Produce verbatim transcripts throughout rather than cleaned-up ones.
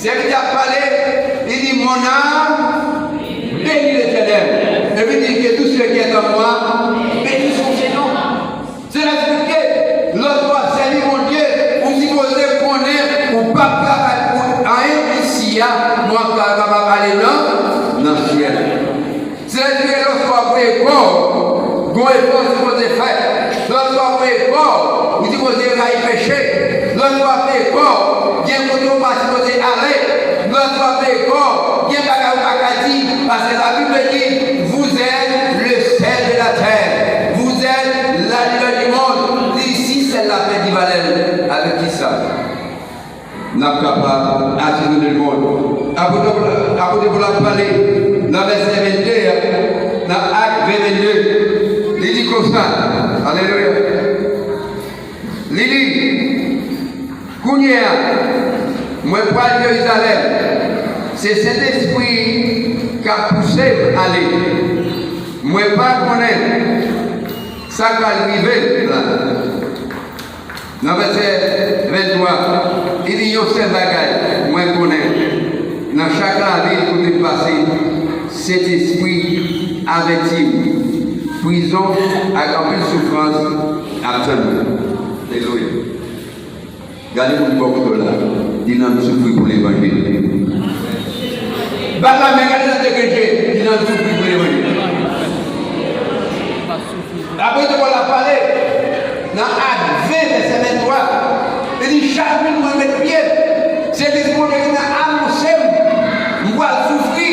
Sèvitè a ap pale, li di, mon âme, bénis l'Éternel. Epi li di, que tout ce qui est en moi, bénisse son saint nom. Se la esplike, lòske w ap sèvi Bondye, ou sipoze konnen ou p ap travay pou anyen isi a, men w ap kapab ale nan, nan syèl. Sètadi, lòske w ap voye kò w, gon efò w sipoze fè. Lòske w ap voye kò w, ou sipoze rayi peche. Lòske w ap voye kò w, gen kote w pa sipoze ale. Lòske w ap voye kò w, gen bagay ou pa ka di. Paske Labib di, vous êtes le sel de la terre. Vous êtes la lumière du monde. Li di, si sèl la pèdi valè l, avèk kisa n ap kapab atire lemonn? Apot, apot Pòl ap pale nan vèsè vennde a, nan Ak ven vennde, li di konsa, alelouya, li di, kounye a, mwen pral Jerizalèm, se Sentespri k ap pouse m ale. Mwen pa konnen sa k pral rive la. Nan vèsè venntwa, li di, yon sèl bagay mwen konnen, nan chak lavil kote m pase, Sentespri avèti m, prizon ak anpil soufrans ap tann mwen. Alelouya. Gade moun bò kote w la, di, n ap soufri pou levanjil. Bat la men, gade nan tèt je, di, n ap soufri pou levanjil. Apre, te Pòl ap pale nan Ak ven, vèsè venntwa, li di, chak jou mwen met pye m, se Lespri Bondye ki nan anonse m, m pral soufri,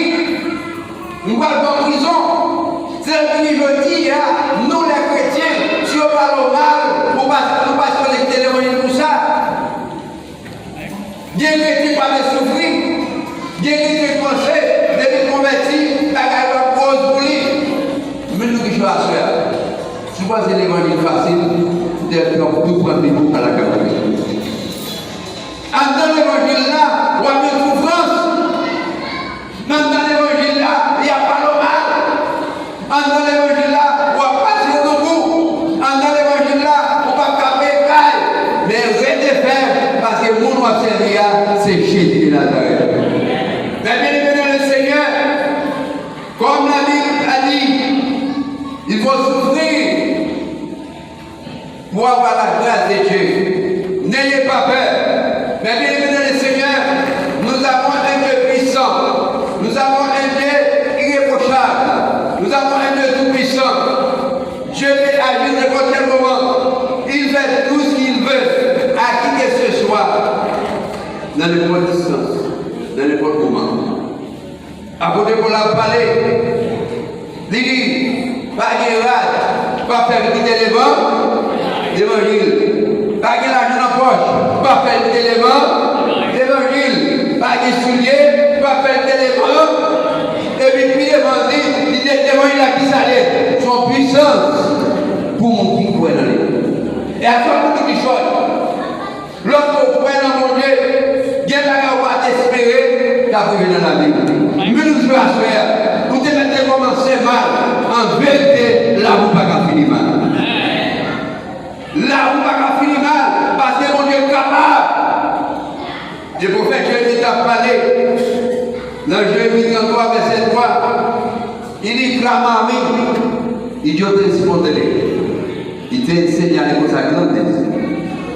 m pral pran prizon. Se sa k fè jodi a, nou lè kretyen, si yo pale w mal, ou pa, nou pa sipoze kite levanjil pou sa. Gen kretyen pa vle soufri. Gen kretyen k panse, depi l konvèti, bagay yo ap woz pou li. Men nou ki cho aswè a. Si w panse levanjil fasil, poutèt w ap tou pran pibou alakabri. Anndan levanjil la, w ap jwenn soufrans. Anndan levanjil la, y ap pale w mal. Anndan levanjil la, w ap pase grangou. Anndan levanjil la, ou p ap ka peye kay. Men rete fèm, paske moun w ap sèvi a, se Jezi de Nazarèt. Mes bien-aimés dans le Seigneur, comme la Bible a dit, il faut souffrir pour avoir la grâce de Dieu. N'ayez pas peur. Mes bien-aimés dans le Seigneur, nous avons un Dieu puissant. Nous avons un Dieu irréprochable. Nous avons un Dieu tout-puissant. Dieu peut agir n'importe quel moment. Il fait tout ce qu'il veut à qui que ce soit. Dans n'importe distance, dans n'importe moment. Apot Pòl ap pale, li di, pa gen rad k ap fè m kite levan-, levanjil. Pa gen lajan nan pòch k ap fè m kite levan-, levanjil. Pa gen soulye k ap fè m kite levan-, epi pi devan li, li di levanjil la ki sa l ye? Se yon pwisans pou moun ki kwè nan li. E a fè moun ki chòt. Lòske w kwè nan Bondye, gen bagay ou pa t espere k ap rive nan lavi w. Men nou jwe aswè a, ou te mèt te kòmanse mal, an verite, lavi w pa ka fini mal. Lavi w pa ka fini mal, paske Bondye kapab. E pwofèt Jeremi t ap pale nan Jeremi tranntwa, vèsè twa, li di, clama a mí, y yo te responderé. Y te enseñaré cosas grandes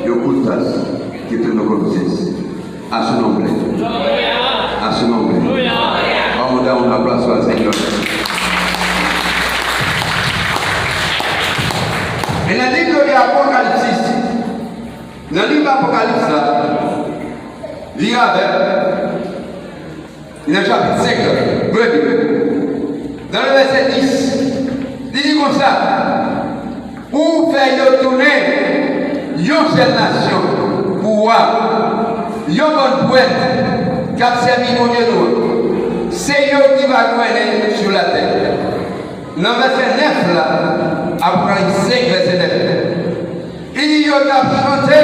y ocultas que tú no conoces. A su nombre. A su nombre. Vamos a dar un aplauso al Señor. En el libro de Apocalipsis, nan liv Apokalips la, li avè Nan chapit senk la, gade. Nan vèsè dis, li di konsa, pou fè yo tounen yon sèl nasyon pou wa, yon bann pwèt k ap sèvi Bondye nou an. Se yo ki va gouvennen sou latè. Nan vèsè nèf la, Apokalips senk, vèsè nèf, li di yo t ap chante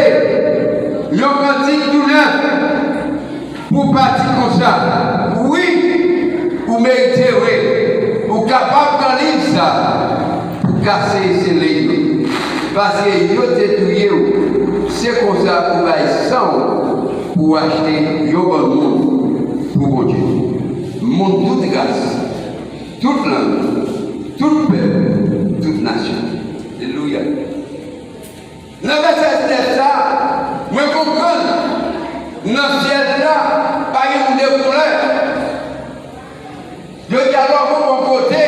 yon kantik tou nèf pou pati konsa. Wi, ou merite, wi. Ou kapab pran liv sa pou kase sele yo. Paske yo te touye w. Se konsa ou bay san w pou achte yon bann moun pou Bondye. Moun tout ras, tout lang, tout pèp, tout nasyon. Alelouya. Nan vèsè diznèf sa, mwen konprann nan syèl la, pa gen moun de koulè. Yo di alò, bon, bon kote,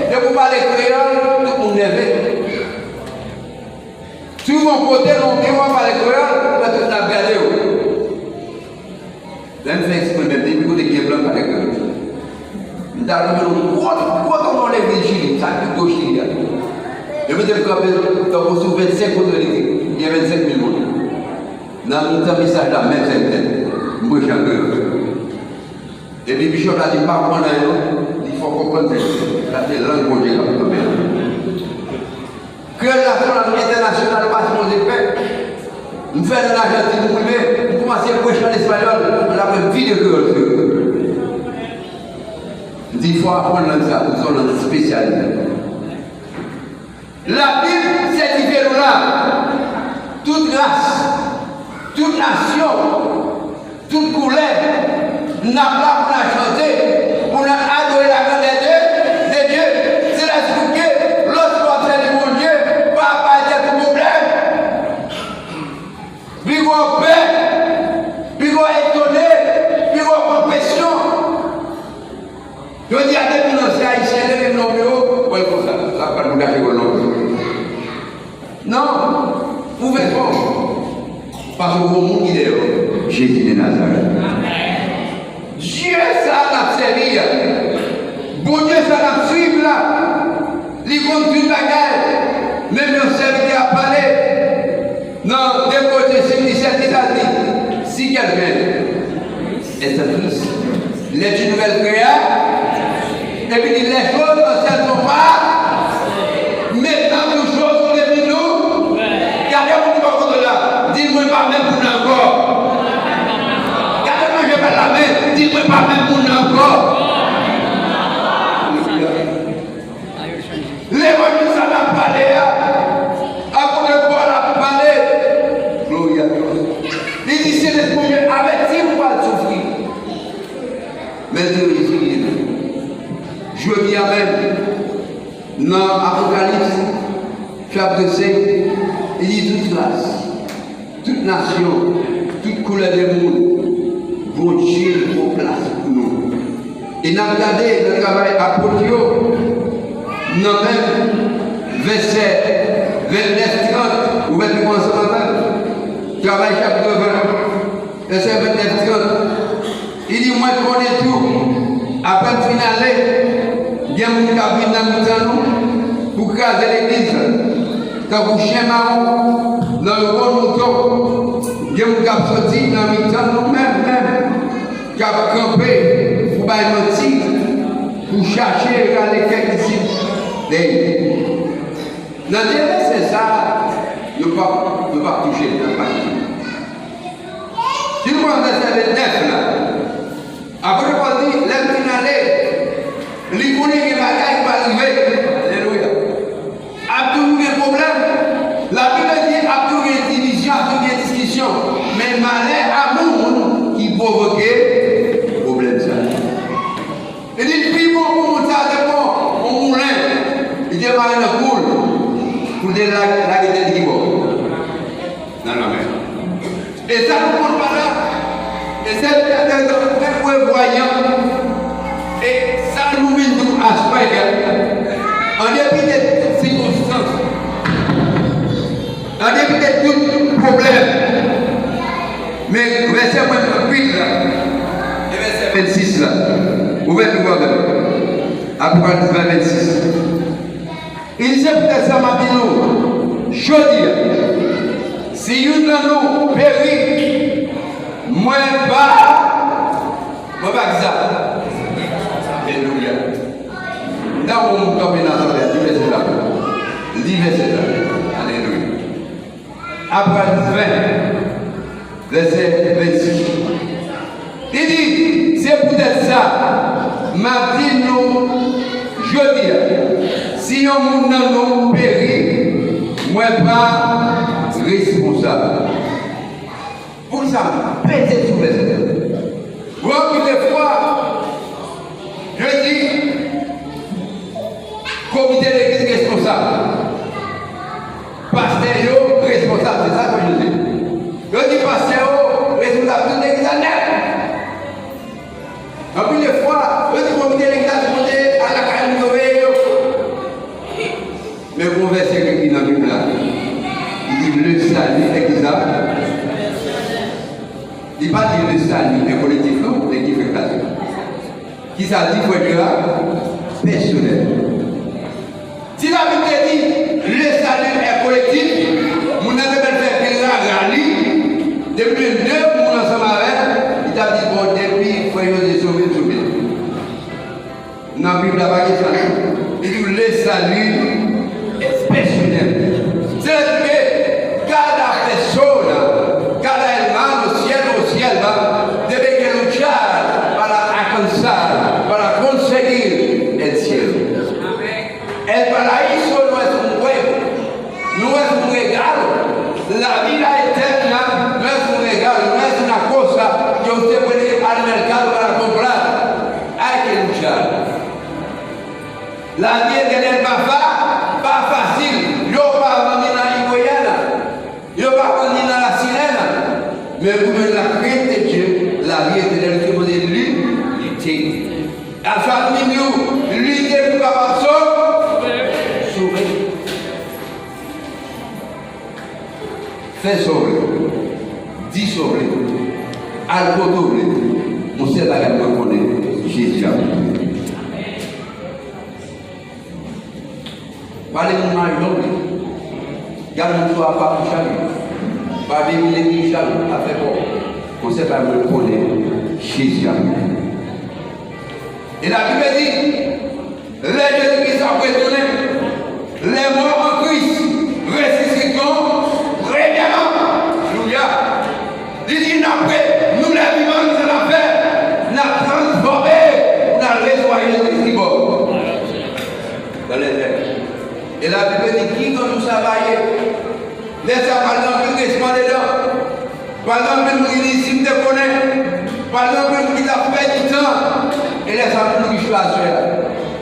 depi w pale kreyòl, tout moun nève. Si w yon kote, nan yon biwo, w pale kreyòl, ou wè tout moun ap gade w. Lè m fè eksprè menm, depi kote ki gen blan, m pale kreyòl. M t al nan yon gwo, gwo tonton legliz Chili, sa ki gwo Chili a. Yo mete m kanpe tankou sou vennsenk otorite, gen vennsenk mil moun. Nan mitan mesaj la, menm sèvitè, m preche an kreyòl. Epi bishop la di, "M pa konprann anyen non." Li fè w konprann ke sa se lang Bondye k ap kanpe la. Kreyòl la se yon lang entènasyonal, ou pa sipoze pè. M fè l an Ajantin, m rive, m kòmanse preche an espayòl, men apre m vide kreyòl sou yo. M di, "Fò w aprann lang sa, pou se yon lang espesyalize." Labib sètifye nou la, tout ras, tout nasyon, tout koulè, n ap la pou n al chante, pou n al adore la grandeur de, de Dieu. Se la esplike, lòske w ap sèvi Bondye, pa bay tèt ou pwoblèm. Pi gwo pè, pi gwo etone, pi gwo pran presyon. Jodi a, depi w nan se Ayisyen, depi m nan yon biwo, w wè l konsa, l ap pran pou gache gòl nan. Non, ouvè kò w. Paske w gon moun ki dèyè w. Jezi de Nazarèt. Dye sa n ap sèvi a, Bondye sa n ap swiv la, li konn tout bagay. Menm yon sèvitè ap pale nan de Korinti disèt, li sa di, si quelqu'un est en Christ, il est une nouvelle créature. Epi di, les choses anciennes sont passées, maintenant toutes choses sont devenues nouvelles. Gade moun ki bò kote w la, di, "Mwen pa menm moun nan ankò." Gade manje pa la men, di, "Mwen pa menm moun nan ankò." Levanjil sa n ap pale a, apot Pòl ap pale. Gloria a Dios. Li di, "Sentespri Bondye avèti m pral soufri." Men l te reyisi li menm. Jodi a menm, nan Apokalips, chapit senk, li di tout ras, tout nasyon, tout koulè de moun, Bondye gen yon plas pou nou. E n ap gade nan Travay Apot yo, nan menm vèsè vennèf, trant, ouvè Bib ou ansanm avè m. Travay chapit ven, vèsè vennèf, trant. Li di, "Mwen konnen tou, apre m fin ale, gen moun k ap vin nan mitan nou pou kraze legliz la. Tankou chen mawon nan yon bann mouton, gen moun k ap soti nan mitan nou menm, menm, k ap kanpe pou bay manti, pou chache rale kèk disip dèyè." Nan de vèsè sa, nou p ap, nou p ap touche l, n ap mache. Si nou pran vèsè vennèf la, apre Pòl di, "Lè m fin ale, li konnen gen bagay ki pral rive." Alelouya. Ap toujou gen pwoblèm. Labib di, ap toujou gen divizyon, ap toujou gen diskisyon. Men malè a moun ki pwovoke pwoblèm sa. Li di, pi bon pou moun sa te pran yon moulen, li te mare nan kou l, pou l te la-, lage tèt li ki bò? Nan lanmè. E sa nou konn pa la, e sèvitè a te trè prevwayan, e sa nou vin di w aswè a, an depi de tout sikonstans, an depi de tout pwoblèm, men vèsè mwen pran uit la, e vèsè vennsis la, ouvè Bib ou avè m. Apokalips ven, vennsis. Li di, se poutèt sa m ap di nou, jodi a, si youn nan nou peri, mwen pa, mwen pa ki sa? Alelouya. M ta wè yon moun kanpe nan zòrèy, li vèsè la. Li vèsè la. Alelouya. Apokalips ven, vèsè vennsis. Li di, se poutèt sa, m ap di nou jodi a, si yon moun nan nou peri, mwen pa responsab. Sa m peze sou vèsè. Ou anpil de fwa, yo di, komite legliz responsab. Pastè yo responsab, se sa ke yo di. Yo di pastè yo responsab tout legliz la nèt. Anpil de fwa, yo di komite legliz la sipoze al lakay moun yo veye yo. Men gon vèsè ki ekri nan Bib la. Li di, le salut est qui ça? Li pa di le salut est collectif, non, men ki fè klas. Ki sa di, frè Jera? Pèsonèl. Si Labib te di, le salut est collectif, moun nan te mèt fè pil rara li, depi de moun ansanm avè l, li t ap di, bon, depi frè Jozye sove m, sove m. Nan Bib la pa gen sa non. Li di le salut est personnel. Sètadi ke cada persona, cada hermano, siervo o sierva, debe que luchar para alcanzar, para conseguir el cielo. El paraíso no es un juego. No es un regalo. La vida eterna no es un regalo, no es una cosa que usted puede ir al mercado para comprar. Hay que luchar. Lavi etènèl pa fa, pa fasil. Yo pa vann li nan Igoyana. Yo pa vann li nan La Sirèna. Men pou jwenn la krent de Dye, lavi etènèl, ou sipoze li, lite. Aswè a nou di nou, lite pou kapab so-, sove. Fè sa w vle. Di sa w vle. Al kote w vle. Yon sèl bagay mwen konnen, Jezi ap vini. Pale moun mal jan w vle. Gade moun sou apa pou chak jou. Pa veye vin legliz chak jou, pa fè kò. Yon sèl bagay mwen konnen, Jezi ap vini. E Labib di, lè Jezi Kris ap retounen, les morts en Christ ressusciteront premièrement. Alelouya. Li di, n ap re-, nou lè vivan, sa n ap fè, n ap transfòme pou n al resevwa Jezi Kris ki bò. Dans les airs. E Labib di, ki granjou sa va ye? Lè sa pral gen anpil grinsman de dan. Pral gen anpil moun ki di, si m te konnen. Pral gen anpil moun ki t ap pèdi tan. E lè sa, moun ki chwazi aswè a,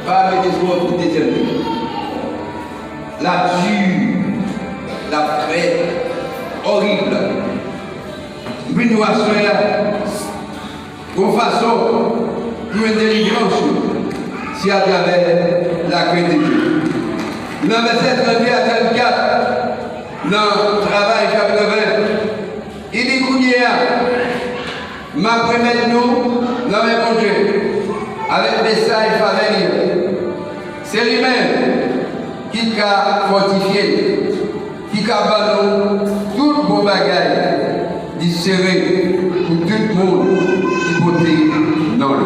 va mete sou yon tout dezyèm li. L ap di, l ap trè orib. M vin di w aswè a, gon fason pou jwenn delivrans ou, se atravè lakrent de Dye. Nan vèsè trannde a trannkat, nan Travay chapit ven, li di, kounye a, m ap remèt nou nan men Bondye, avèk mesaj favè li a. Se li menm ki ka fòtifye n, ki ka ban nou tout bon bagay, li sere pou tout moun ki pote non l.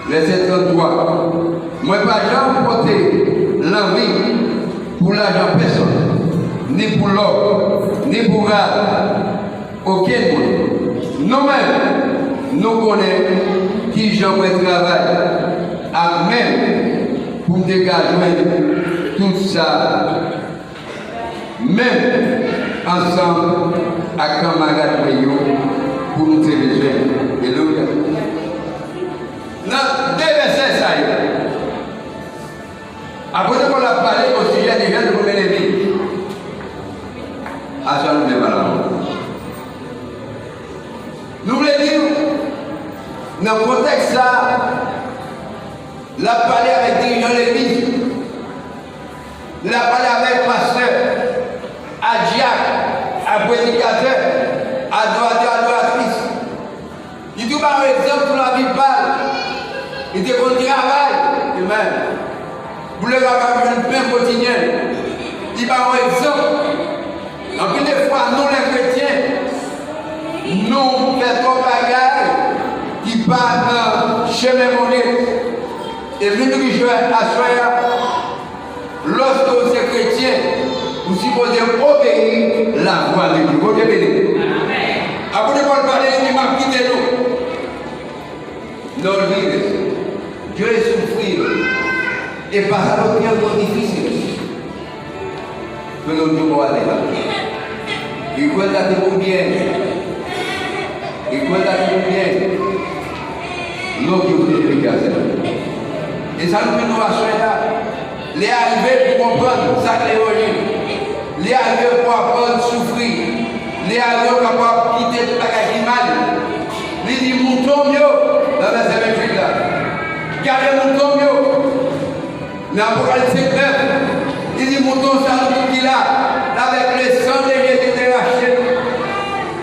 Vèsè tranntwa. Mwen pa janm pote lanvi pou lajan pèsonn, ni pou lò, ni pou rad. Okenn moun. Nou menm, nou konnen kijan mwen travay ak men m pou m te ka jwenn tout sa, menm ansanm ak kanmarad mwen yo, pou nou te bezwen. Alelouya. Nan de vèsè sa yo, Apot Pòl ap pale osijè de jèn premye legliz. Aswè a nou vle pale ankò. Nou vle di w, nan kontèks sa a, l ap pale avèk dirijan legliz. L ap pale avèk pastè, a dyak, a predikatè, adoratè, adoratris. Li tou ba yon egzanp sou lavi pa l. Li te konn travay, amen, pou l te kapab jwenn pen kotidyen. Li ba yon egzanp. Anpil de fwa, nou, lè kretyen, nou fè twòp bagay ki pa nan chemen Bondye. E vin rive aswè a, lòske w se kretyen, ou sipoze obeyi lavwa de Dye. Bondye beni w. Apot Pòl pale, li di, m ap kite nou. Non, li rete. Dye soufri. E pasaj yo tèlman difisil. Ke nou di w ale la. Li kwè l la te pou byen. Lekòl la te pou byen. Lòt yo te vin gazè. E sa nou vin wè aswè a. Lè a rive pou konprann sa k ewoyin. Lè a rive pou aprann soufri. Lè a rive pou kapab kite tout bagay ki mal. Li di mouton m yo, nan vèsè venntuit la. Gade mouton m yo. Nan Apokalips senk nèf, li di mouton sa nou tout ki la, avèk le sang de Jésus te rachte nou.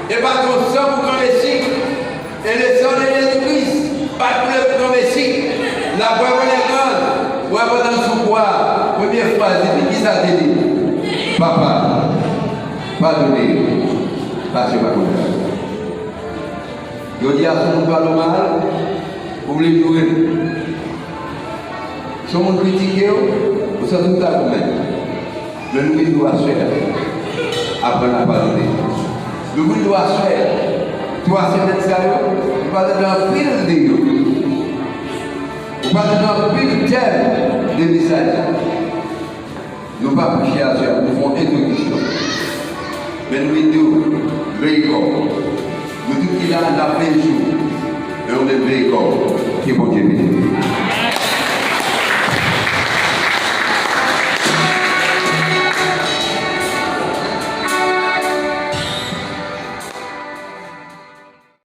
E pa t yon san pou granmesi. E le sang de Jésus Christ pa t koule pou granmesi. L ap wè kòlè grann, wè pandan l sou kwa, premye fraz li di, kisa l te di? Papa, padone yo, paske yo pa konn sa yo fè. Jodi a, si yon moun pale w mal, ou vle joure l. Si yon moun kritike w, ou santi w ta goumen. Men nou vin di w aswè a, aprann a padone. Nou vin di w aswè a, twa semèn sa yo, ou pa tande anpil de yo. Ou pa tande anpil tèm de mesaj la. Nou pa preche aswè a, nou fè yon entwodiksyon. Men nou vin di w, veye kò w. Nou tout ki la, n ap veye sou ou. Men ou menm veye kò w. Ke Bondye beni w.